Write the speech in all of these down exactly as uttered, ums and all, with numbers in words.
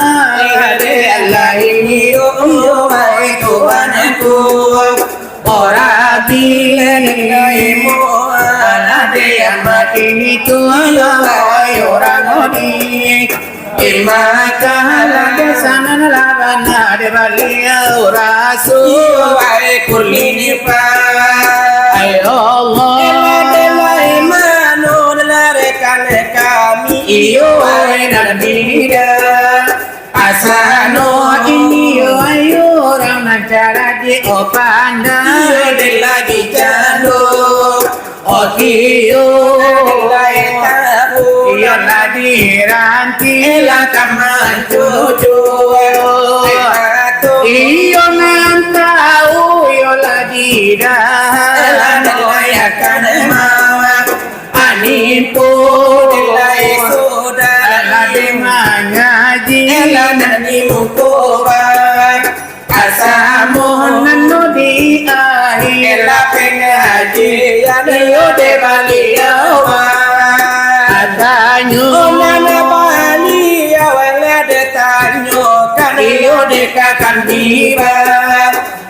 Lihat dek Allah ini, yo, yo, wahai Tuhanku. Ora bilai mo, ala de amat ini tu, yo, wahai urang odi. Imakalah de sanan lawan de baliau rasul. Iyo, wahai kulini pa. Ai Allah. Ela de lai mano, ela rekan kami. Iyo, wahai Nabi da. Asano iyo, ayo urang nan caradik, oh, pandai. Iyo, de lagi cando. Oh, iyo. Lai tahu. Iyo, lah diranti. Ela ka mancucu. Iyo, nan tahu. Iyo, lah didah. Ela nan layakan mawak. Ani pun lai sudah. Lah dimangaji. Ela nan dimukoba. Asamonan no di ahi. Ela pengajian iyo de baliau. Atanyo. Nana baliau ela de tanyokan iyo de kakan tiba.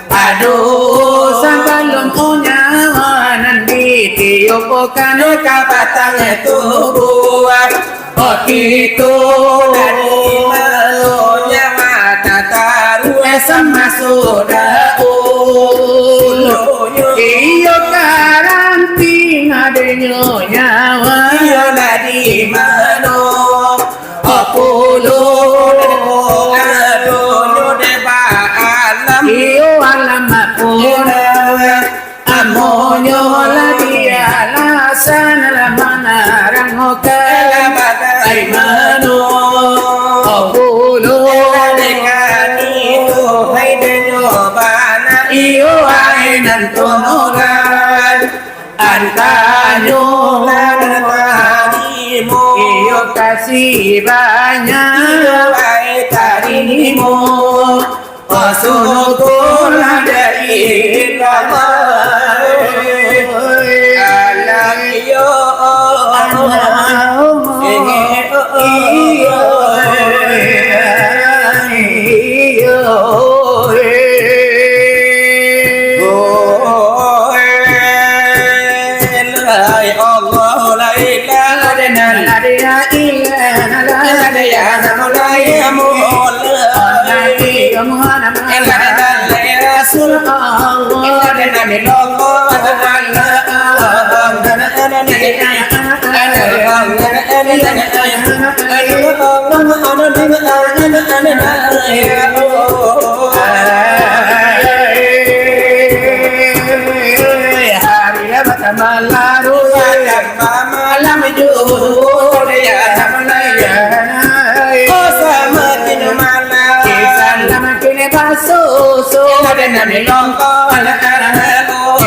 Aduh, sabalum nyawa nan ditiupkan ka batang tubuah. Waktu itu tadi malu nyawa tataruah sama sudah ulunyo. Iyo karantina denyo nyawa. Iyo lah di mano? Apolo. Adonyo deba alam. Iyo alam apolo. Amonyo lah di alasan lah manarang oka. Lah bagai mano. Apolo. Lah dengan itu, hai denyo bana. Iyo ai nan tonoran. Antanyo lah tarimo. Iyo kasih banyak. Iyo ai tarimo. Rasulullah dari Allah. Anak iyo. Anak iyo. Muhammad Rasul Allah. Hari lah batambah larut, batambah malam juo, ya, ya. Oh, samakin malam, samakin basusu. Lah den nami longko, anak-anak, oh.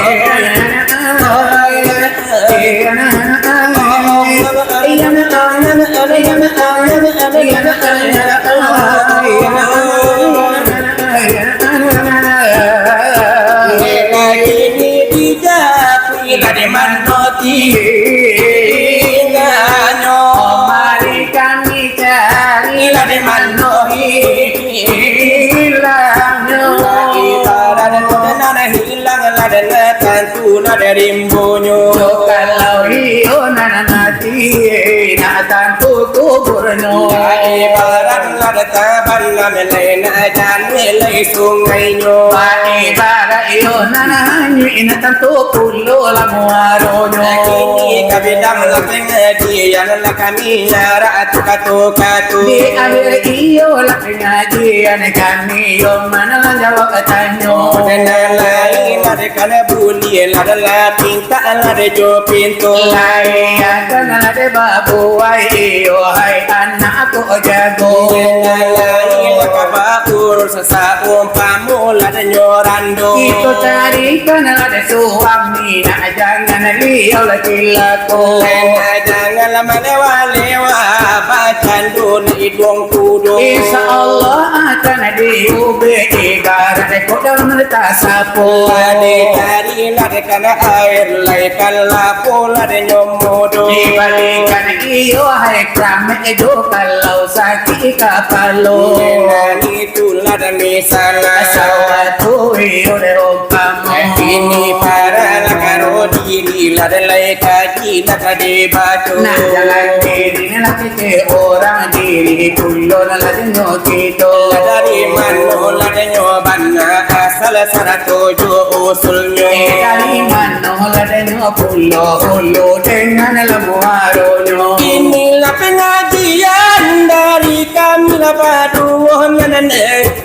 Kini dijapui lah di mano tingganyo. Mari kami cari lah di mano hilangnyo. Ibarat nan hilang lah di tantu lah di rimbonyo. Kalau iyo nan mati, nak tantu kuburnyo. Ibarat lah di taban lah melai nak jan melai sungainyo. Ibarat iyo nan hanyuik nak tantu pulo lah muaronyo. Kini ka bidang lah pengajian lah kami nyarak tu kato-kato. Di akhir iyo lah pengajian kami yo mana lah jawab tanyo. Dek nan lain lah dek kana bunyi lah dalam pintak lah dek jo pintu. Lain akan lah dek babuai iyo hai anak ko jago. Dek nan lain lah ka baurus saumpamo lah dek nyo rando. Kito carikan lah dek suami nak jangan liau lah cilako. Nak jangan lah malewa-lewa bacando nak iduang kudo. Insya Allah akan diubek ibarat ko dalam tasapo. Dicari lah dek kana air lai kan lapo lah dek nyo mudo. Dibalikan iyo hai kramek jo kalau sakik kapalo. Nan itulah dek misalnyo. Sawatu iyo dek umpamo. Kini para lah karo diri lah dek lai kaji lah ka dibaco. Nah, jalan diri ni lah kecek urang diri pulo lah lah denyo kito. Lah dari mano lah denyo bana asal sarato jo usulnyo. Eh, dari mano lah denyo pulo hulu dengan lah muaronyo. Inilah pengajian dari kami lah baduo nan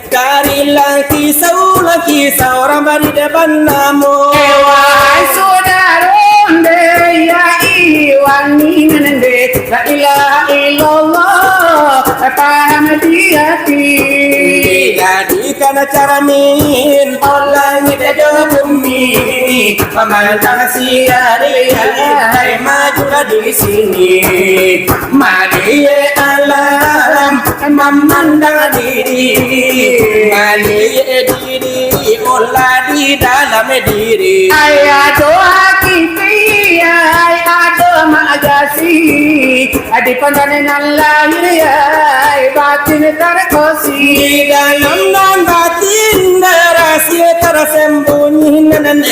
Carilah kisah, ulah kisah urang bari dek banamo. Eh, wahai sudaro, ndeh, ya iwan inen, ndeh, la ilaha illallah, paham di ati. Dijadikan caramin, oh langik jo bumi, pamandang siari, hai majulah di sini. Maliek alam, mamandang diri, maliek diri, ulah di dalam diri. Ai ado hakiki, ai ado magasi, di pandangan nan lahir, ai batin tarkosi. Di dalam nan batin, rahasia tersembunyi nan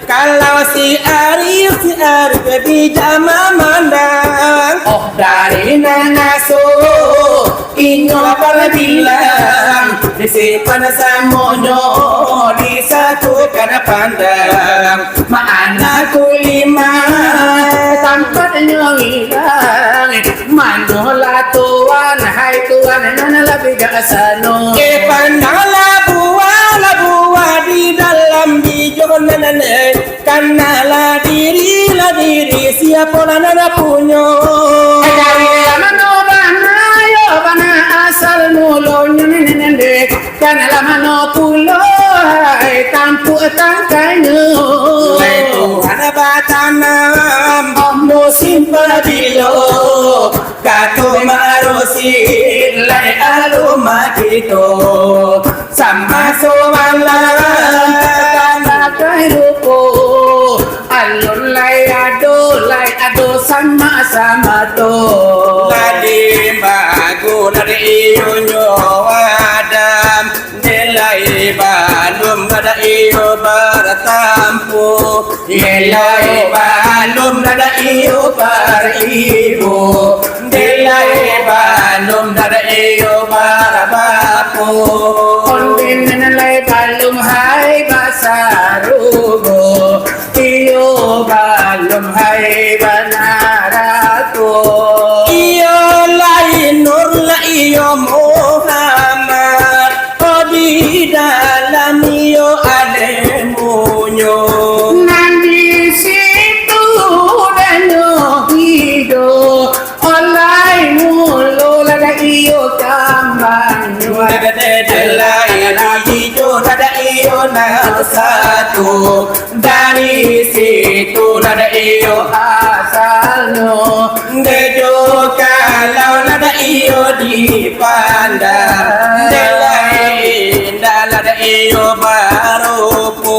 Kalau si Arif, si Arif bisa mamandang. Oh, dari nan asuh, inyo lah pernah bilang, disimpan samonyo, disatukan pandang. Makna kulima, tampaknyo hilang. Manolah Tuan, hai Tuan nan lah bijaksano. Eh, pandanglah buah, lah buah di dalam bijo nan, eh, kanalah diri, lah diri, siapolah nan punyo. Eh, dari mano bana, yo, bana asal mulonyo, nene, nene, Kan lah mano pulo, hai, tampuak tangkainyo. Lai Tuhan batanam musim pabilo, kato marosin lai alun mati tu. Samaso malam tanda kahidupan, alun lai ado, lai ado sama-sama tu. Lah di bagu lah di iyo nyo Adam, di lai balum lah di iyo batampu, di lai balum lah di iyo baribu, di lai balum lah di iyo barabapu. Lai balum hai basarugo, iyo balum hai banarako. Iyo lai Nur lah iyo Muhammad, ko di dalam iyo alemunyo. Nan di situ danyo hiduik, Olai mulo lah dak iyo kambangnyo. Dak ado lai ado ijo, dak ado iyo nan satu. Dari situ lah dak iyo asalnyo. Dek jo kalau lah dak iyo dipandang. Dek lai indak lah dak iyo barupo.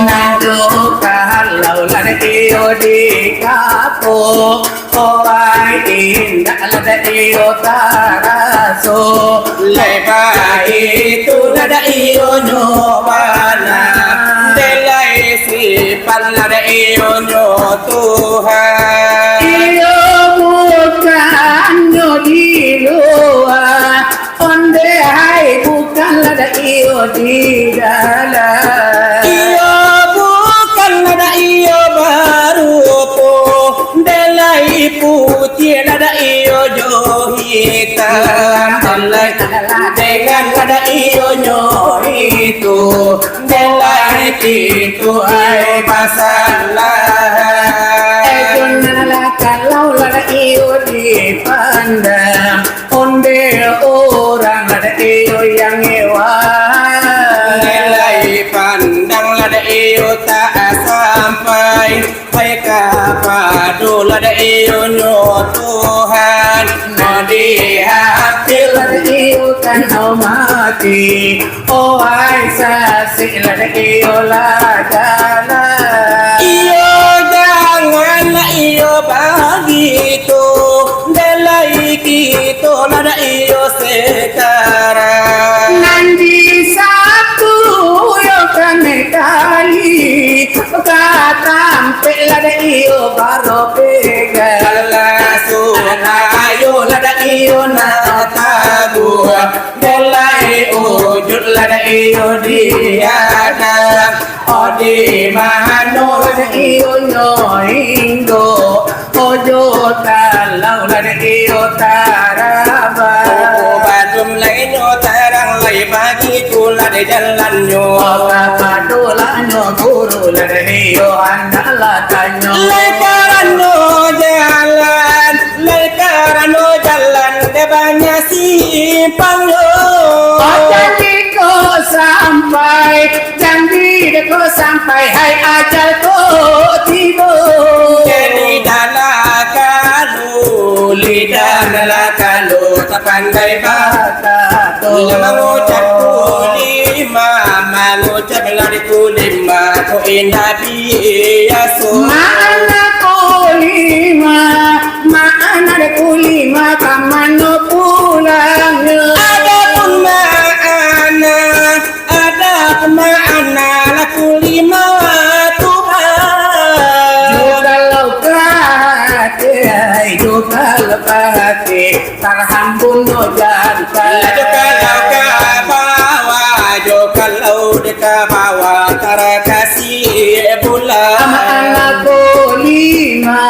Nan jo kalau lah dak iyo dikapo. Obai indak lah dak iyo taraso, lai baitu lah dak iyo nyo bana, dek lai sifat lah dak iyo nyo Tuhan. Iyo bukannyo di lua, Ondeh hai, bukan lah dak iyo di dalam. Iyo bukan lah dak iyo barupo, dek lai putiah lah dak iyo jo hitam, dek lai dengan lah dak iyo nyo itu, dek lai itu hai basalahan. Eh, gunalah kalau lah dak iyo dipandang. Ondeh urang lah dak iyo yang hewan. Nilai pandang lah dak iyo tak sampai. Pai kapado lah dak iyo nyo Tuhan. Nah, di hati lah dak iyo kan mati. Oai sasik lah dak iyo lah jalan. Iyo jangan lah iyo bagitu. Dek lai kito lah dak iyo sekarang. Nan di satu yo kanai kali, ka tampek lah dak iyo baropegang. Alah sudah ayo lah dak iyo nak tabuah. Dek lai ujuik lah dak iyo diadang. Oh, di mano lah dak iyo nyo hinggo. Ojo kalau lah dak iyo tarabah. Oh, balum lai nyo tarang lai bagi tu lah di jalannyo. Oh, kapado lah nyo guru lah dak iyo andak lah tanyo. Lai karano jalan, lai karano jalan dek banyak simpangnyo. Oh, jadi ko sampai Janji dek ko sampai hai ajal ko tibo. Jadi dalah kalu, lidah dalah kalu, tapandai bakato. Mangucap kulima, mangucap lah di kulima, ko indak biaso. Makna kulima, makna dek kulima, ka mano pulangnyo? Adapun makna Ada makna laku lima Tuhan. Jugalah ka hati, ai, jugalah ka hati, tarhambun no jantan. Jugalah ka bawah, jugalah di ka bawah, tarakasi bulan. Makna kulima,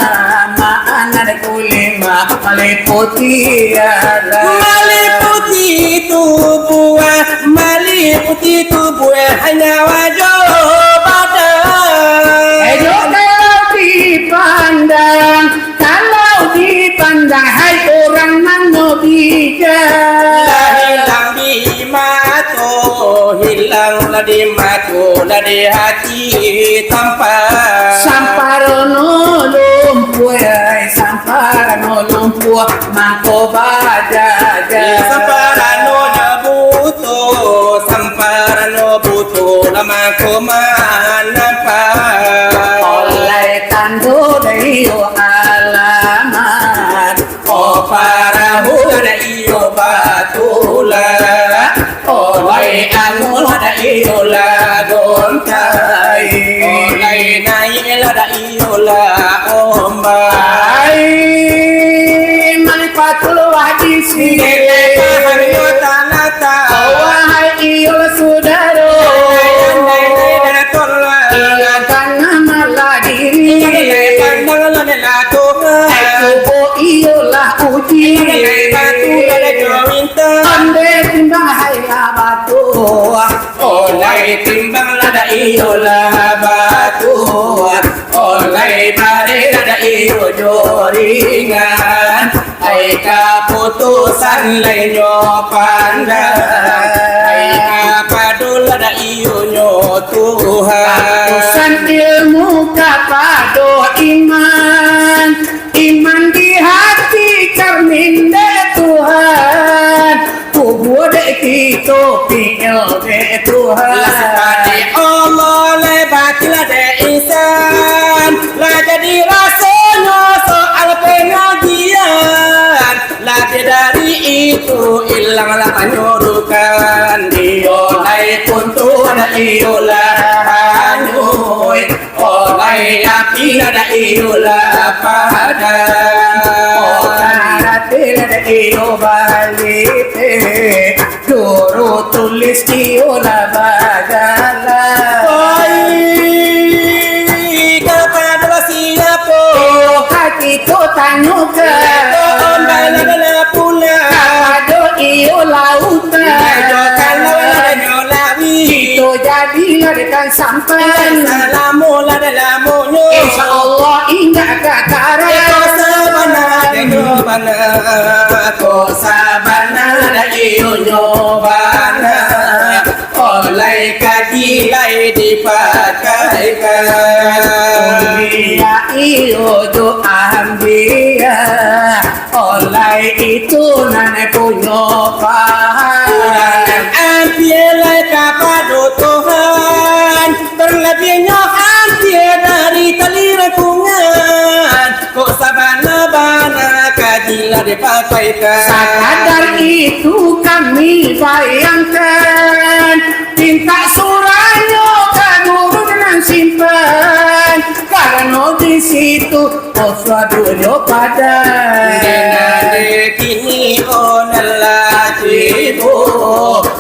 makna kulima, maliputi alam. Maliputi tubuah, maliputi tubuah, nyawa jo badan. Eh, jo kalau dipandang, kalau dipandang, hai urang mano bijak. Lah hilang di mato, hilang lah di mato, lah di hati. Di tampa. Samparano lumpuah, ai, samparano lumpuah, mangko bajaja. Samparano buto, samparano buto, lah mangko manampak. Olai tando dari alamat. Oh, parahu lah dak iyo batulah. Oh, lai anguih lah dak iyo lah gontai. Oh, lai naiak lah dak iyo lah ombak. Ai, malipatul wajib sini. Nilai bahanyo tanah tak. Oh, wahai iyo sudah Timbang lah dak iyo lah batuah, olai bareh lah dak iyo jo ringan. Ai kaputusan lai nyo pandang, ai kapado lah dak iyo nyo Tuhan. Urusan ilmu kapado iman, iman di hati cermin dek Tuhan. Kubua dek kito, pi'il dek Tuhan. Lah sifat dek Allah, lah batin lah dek insan. Lah jadi rasonyo soal pangajian. Labiah dari itu, ilang lah panyodokan. Iyo lai puntuah, iyo lah hanyuik. Olai api lah iyo lah padam. Orang rati lah iyo balik. Guru tulis iyo lah bagalah. Oi, kapado lah siapo? Oh, hati tu tanyokan. Siapo ombak lah dalam pulau? Kapado iyo lautan. Iyo kalau lah dalam lawi. Kito jadilah dekan sampan. Salamo lah dalam lamonyo. Insya Allah indak kakaran. Iko sabana, iko bana, iko sabana, iyonyo bana. Olai kaji lai dipakaikan. Mulia iyo jo ambiya. Olai itu nan punyo paha. Urang nan ampia lai kapado Tuhan, talabiahnyo ampia dari tali rangkungan. Kok sabana-bana kaji lah dipakaikan. Sakadar itu kami bayangkan, pintak suranyo ka guru nan simpan, karano di situ Oswa dunyo padai. Dek kini onan lah tibo,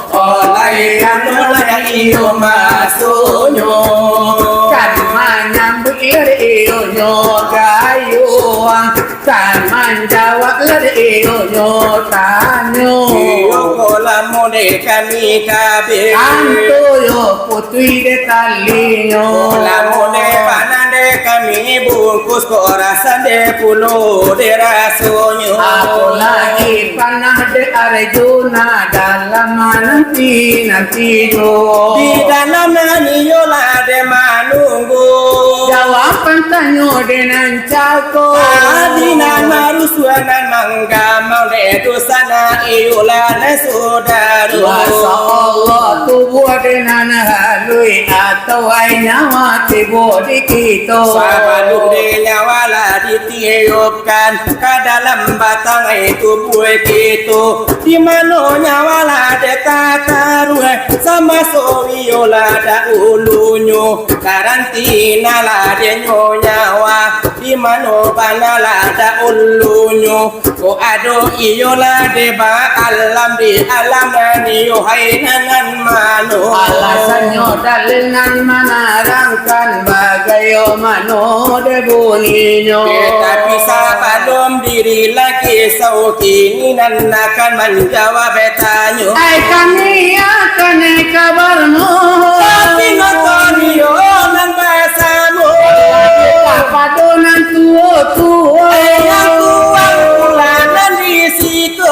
olai kano lah iyo masonyo. Kan manyambuik iyonyo gayuang, kan manjawab lah iyonyo tanyo. Iyo ko lamo dek kami kabeh. Tantu yo putuih dek talinyo. Ko lamo dek bana dek kami bungkus, kok rasan dek pulo dek rasonyo. Apolai panah dek Arjuna dalam mananti-nanti jo. Di dalam nan iyo lah dek manunggu. Jawaban tanyo dek nan cako. Adi nan marusuah nan manggamang dek dosa nan iyo lah nan sudaro. Masya Allah, tubuah dek nan haluih atau ai nyawa tibo di kito. Sabalun dek nyawa lah ditiupkan ka dalam batang ai tubuah kito. Di mano nyawa lah dek tataruah, samaso iyo lah dahulunyo, karantina lah dek nyo nyawa. Di mano bana lah dahulunyo, kok ado iyo lah dek ba alam, di alam nan iyo hai nan mano. Alasannyo dalil nan manarangkan bagayo mano dek bunyinyo. Tetapi sabalun diri lai kisah kini nan akan manjawab tanyo. Ai kami akan kabarmu. Tapi nonton iyo nan basamo. Kapado nan tuo-tuo. Ai nan tuo pulang nan di siko.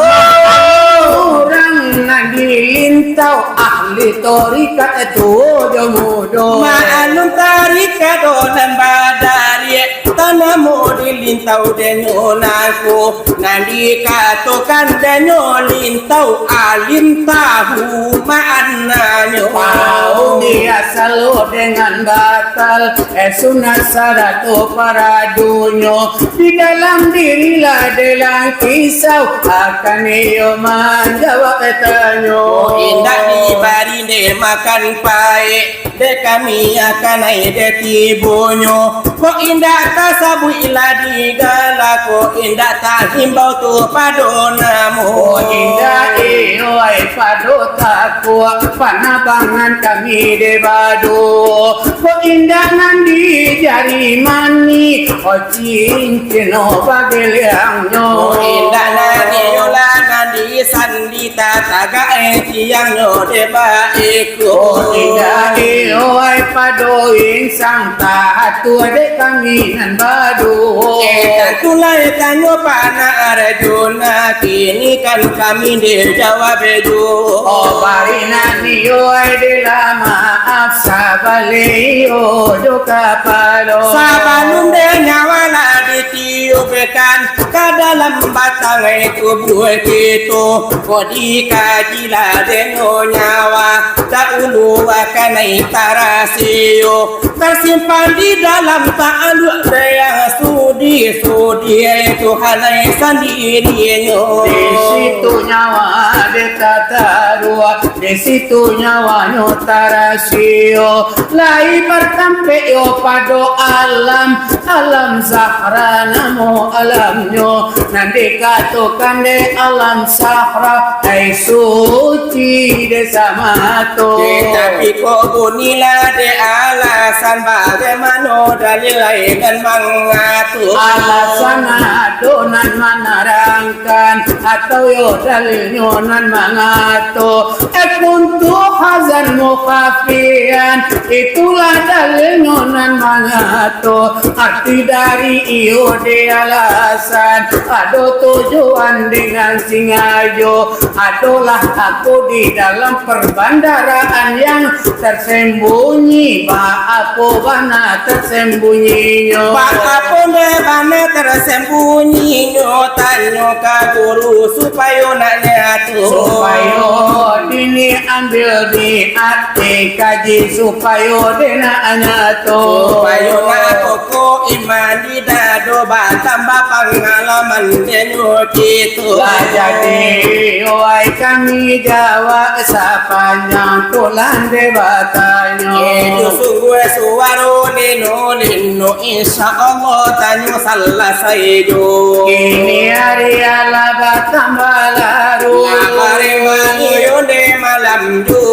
Urang nan di Lintau ahli torikat tuo jo mudo. Ma'anun tarikat do nan badari. Tanamo di Lintau denyo nangko, nan dikatokan denyo Lintau alim tahu maknanyo. Tahu biaso lo dengan batal, eh, sunat sarato paradunyo. Di dalam diri lah dalam kisau, akan iyo manjawab tanyo. Indak dibari dek makan paek. Dek kami akan ai dek tibonyo, kok indak tasabuik lah digala, kok indak tahimbau tu pado namo. Kok indak iyo ai pado takua, panabangan kami dek bado. Kok indak nan di jari manih, oh cincin oh bageliangnyo. Kok indak nan iyo lah nan di sandi Tatagak e tiangnyo dek baiko. Oh, indak iyo ai pado insang, tahatua dek kami nan baduo. Eh, tantu lai tanyo Pak Nak Arjuna, kini kan kami dijawab e juo. Oh, bari nan iyo ai dek lah maaf, sabaleh iyo jo kapalo. Sabalun dek nyawa lah ditiupkan ka dalam batang tubuah kito, kok dikaji lah dek nyo nyawa, dahulu akan ai tarasio, tersimpan di dalam talua yang sudi-sudi Tuhan ai sandirinyo. Di situ nyawa dek tataruak, di situ nyawanyo tarasio, lai bartampek yo pado alam, alam Zahra namo alamnyo, nan dikatokan dek alam Zahra, ai suci dek samato. Eh, tapi kok bunilah dek alasan, bagaimano dalil lai nan mangatur? Alasan ado nan manarang kan, atau yo dalilnyo nan mangato, eh, kuntu hazan mukhafian, itulah dalilnyo nan mangato, arti dari iyo di alasan, ado tujuan dengan singajo, adolah aku di dalam perbandaraan yang tersembunyi, baapo bana tersembunyinyo? Baapo nde bana tersembunyinyo? Tanyo ka guru supayo nak nyato. Supayo dini ambil niat, dikaji supayo dek nak nyato. Supayo nak kokoh iman di dado, batambah pangalaman denyo kito. Lah jadi, wai kami jawab sapanjang tu lah nde batanyo. Itu sungguah suaro lino-lino, insya Allah tanyo salasai jo. Kini ari alah batambah larut. Lah barewang iyo nde malam jo.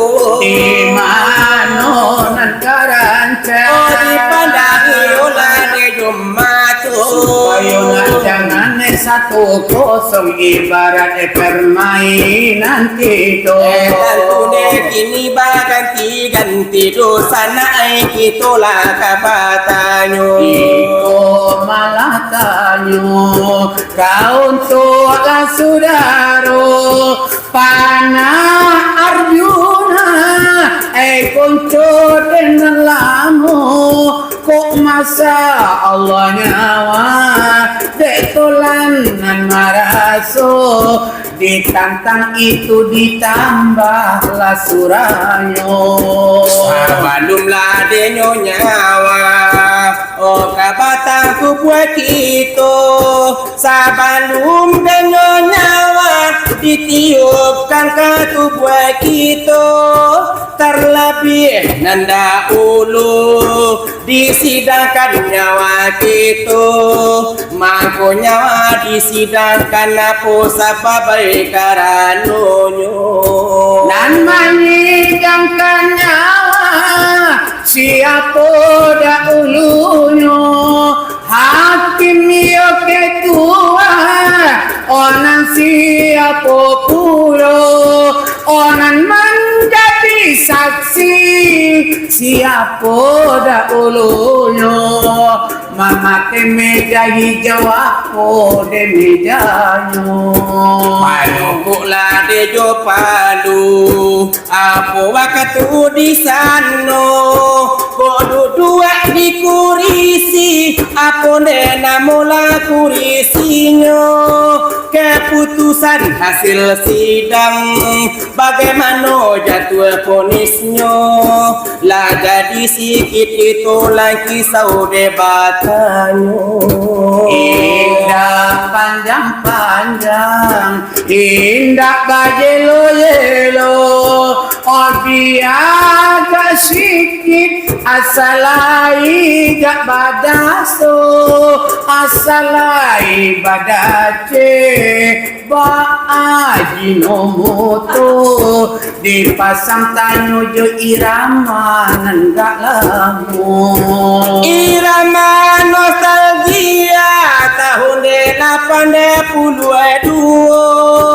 Di mano nan karancak? Oh, di pandang iyo lah nde Jumat tu. Supayo nak jangan satu kosong ibarat permainan kito. Eh, tantu nde kini baganti-ganti dosa nak ai kito lah ka batanyo. Iko malah tanyo ka untuak lah sudaro. Panah Arjuna, eh, konco den nan lamo, kok masa Allah nyawa, dek tolan nan maraso, ditantang itu ditambahlah suranyo. Sabalum lah denyo nyawa, oh, ka batang tubuah kito, sabalum denyo nyawa ditiupkan ka tubuah kito, talabiah nan dahulu disidangkan nyawa kito, mangko nyawa disidangkan apo sabab ai karanonyo? Nan manyidangkan nyawa, siapo dahulunyo? Hakim iyo ketua, oh nan siapo pulo, oh nan manjadi saksi, siapo dahulunyo mamakai meja hijau, apo dek mejanyo? Manukuklah dek jo palu. Apo wakatu di sano, kok duduak di kurisi, apo nde namo lah kurisinyo? Keputusan hasil sidang, bagaimano jatuah vonisnyo? Lah jadi sikit itu lah kisau dek batanyo. Indak panjang-panjang, indak bajelo-jelo, oh, bia agak sikit, asa lai jak badaso, asa lai badaceh, ba Ajinomoto, dipasang tanyo jo irama nan gak lamo. Irama nostalgia tahun delapan puluh dua.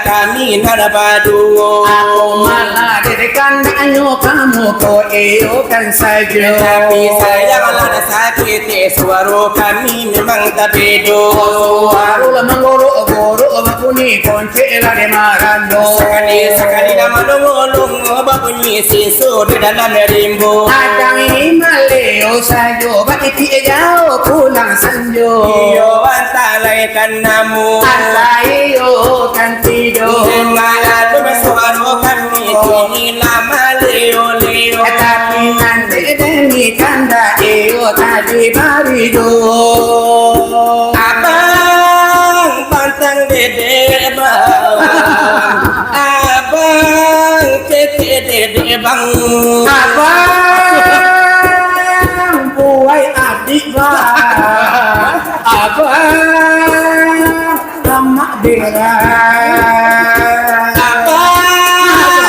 Kami nan baduo. Ako malah dek kanaknyo kamu ko iyo kan sajo. Tapi sayanglah sakik suaro kami memang tabedo. Suaro lah manggorok-gorok babunyi koncek lah di marando. Sakali-sakali lah malongo-longo babunyi sinso di dalam rimbo. Adang ini maleo sajo, batitik jauh pulang sanjo. Iyo, antak lai kan namu. Antak iyo kan tido. Maklum suaro kami kini lah maleo-leo. Tapi nanti demi kandak iyo tadi barido. Abang pantang dedek bang. Abang cetek dedek bang. Abang buai adik bang. Abang amak bera. Abang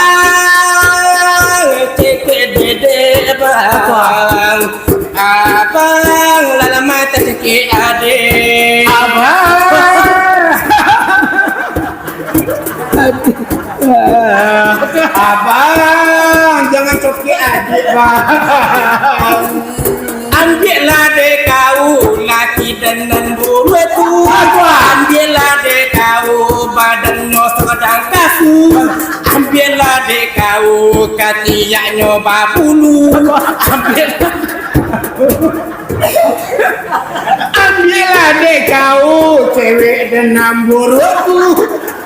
cetek dedek bang. Abang lah lama tacakik adik. Abang. Abang, jangan cakik adik, bang. Ambiaklah dek kau laki dan nan buruak tu. Ambiaklah dek kau badan no sadang kasu. Ambiaklah dek kau katiaknyo babulu. Ambiaklah. Ambiaklah dek kau cewek dan nan buruak tu.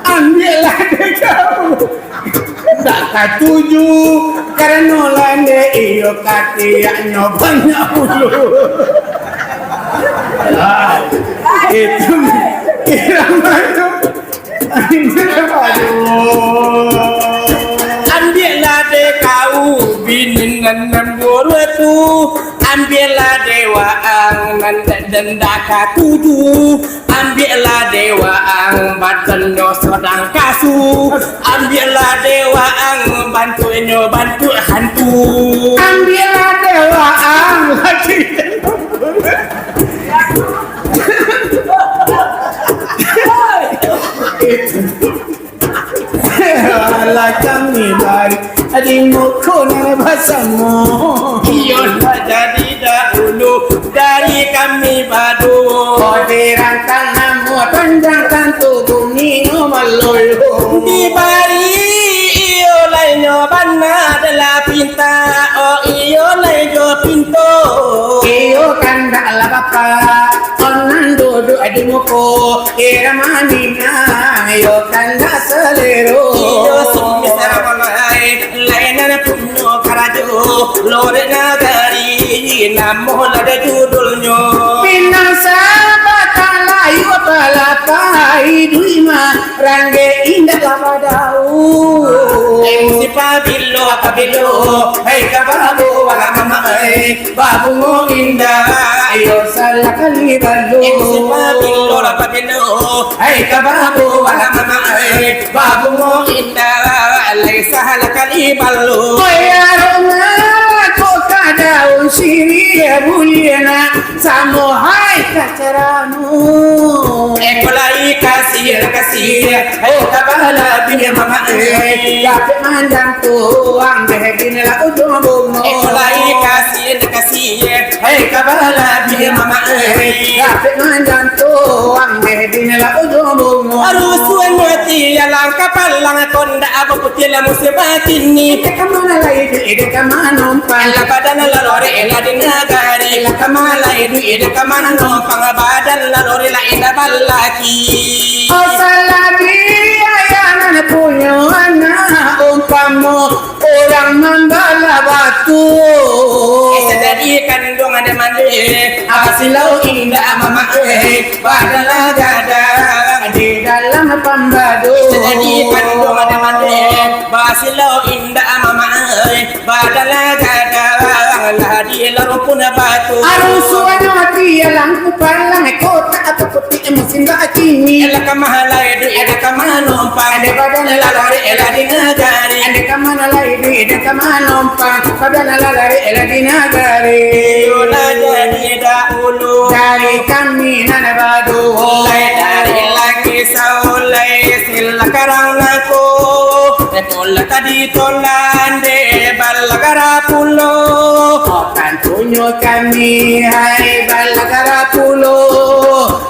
Ambiaklah dek kau. Tak katuju, karano landai iyo katiaknyo banyak bulu. Ah, itu irama tu. Aduh. Ambiaklah dek kau bini nan, nan buruak tu. Ambiaklah dek waang nan dan dak katuju. Ambiaklah dek waang badan no sadang kasu. Ambiaklah dek waang bantuaknyo bantuak hantu. Ambiaklah dek waang laki. Alah kami baik di muko nan basamo. Iyo lah jadi dahulu dari kami baduo. Kau dirantang namo panjang tantu bumi no malolo. Dibari iyo lai nyo bana adalah pinta, oh iyo lai jo pinto. Iyo kandak lah bapa, onang duduk di muko. Kira maminang, iyo kandak salero. Iyo, sumbi saramo lai, lai nan punyo karajo, lorek nagari, namo lah dek judulnyo. Pinang sabatang layu balapai, duit mah ranggek indak lah badau. Em, si pabilo, pabilo, hei, ka babo, wala mama, hei. Babungo indak, iyo salah kali balu. Ibu si pabilo lah pabilo, hai ka babo wala mama, hai babungo indak, lai salah kali balu. Oi aroma kok ka daun sirih, buliah nak samo hai ka caramu. Eko lai kasih, kasih, hai ka balabiah mama, hai. Tapi manjang tu, ang deh bin lah ujung bungo. Eko lai kasih, kasih, hei ka balabiah mama, hei. Tapi manjang tu, ang deh bin lah ujung bungo. Rusuah mati alang kapalang, kondak abah putih lah musim batini. Ide ka mana lai duit, ide ka mana numpang. Lah badan lah lorek lah di nagari. Lah ka mana lai duit, ide ka mana numpang. Badan lah lorek lah indak balaki. Oh, salagi ayah nan punyo anak umpamo urang mambalah batu. Eh, sadari kanduang ado mandi, abah silau indak mama, eh, badan lah gadang di dalam pambado. Sadari kanduang ado mandi, abah silau indak mama, eh, badan lah gadang lah di larumpun batu. Arusuan mati alang kupalang, kota apa Musim bakini. Ela ka mahalai duit, ela ka manumpang. Ade badan ela lori, ela di nagari. Ade ka mana lai duit, ade ka manumpang. Badan ela lori, ela di nagari. Iyo lah jadi dahulu. Dari kami nan baduo. Lai dari laki saulai, sila karang Lah tadi tolan dek balagara pulo, tantunyo kami hai balagara pulo.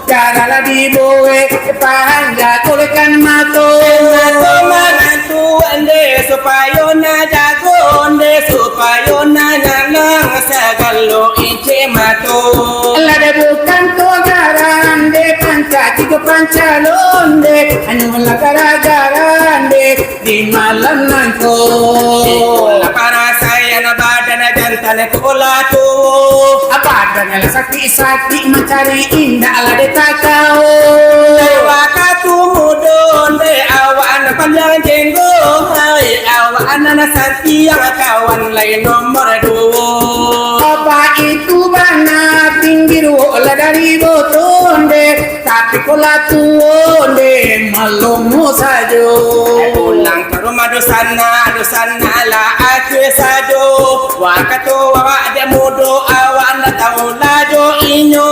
Jaralah dibuek panjang kulekan mato. Mato manantu ande, supayo na jago ande, supayo na nyalang sagalo incik mato. Lah dek bukan tu garande, panca tigo panca londe, hanyo lah gara-gara ande di malam nangko. Ikolah parasaian badan jantan kepala tuo. Badan lah sakik-sakik mancari indak lah dek takao. Wakatu mudo nde awak nan panjang jenggo, hai awak nan santiang kawan lai nomor duo. Apa itu bana tinggi ruo lah dari botonde. Tapi ko lah tuo nde, malomo sajo. Pulang ka rumah dunsanak, dunsanak lah aceh sajo. Wakatu awak dek mudo, awak ndak tau lah jo inyo.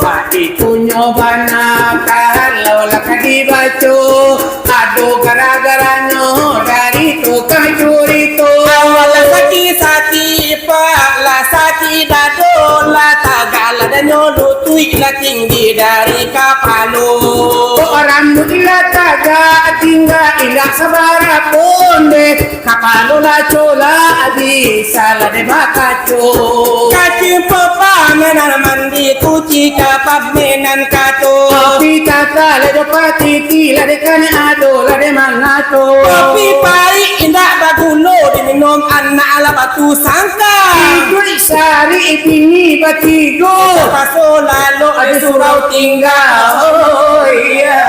Tapi punyo bana, kalau lah ka dibaco, ado gara-garanyo dari tukang curito. Awak lah sakik-sakik, pak lah sakik dado, lah tagak lah danyo lutuik lah tinggi dari kapalo. Kok rambut lah tagak tingga indak sabarapo nde, kapalo lah colak bisa lah dek bakaco. Kacimpak pamenan mandi, kuci ka pamenan kato. Kopi tata lah jo patiti lah dek kan ado lah dek mangato. Kopi paik indak bagulo diminum anak lah batu sangka. Iduik sari bini batigo. Paso lalok di surau tingga. Oh, iya.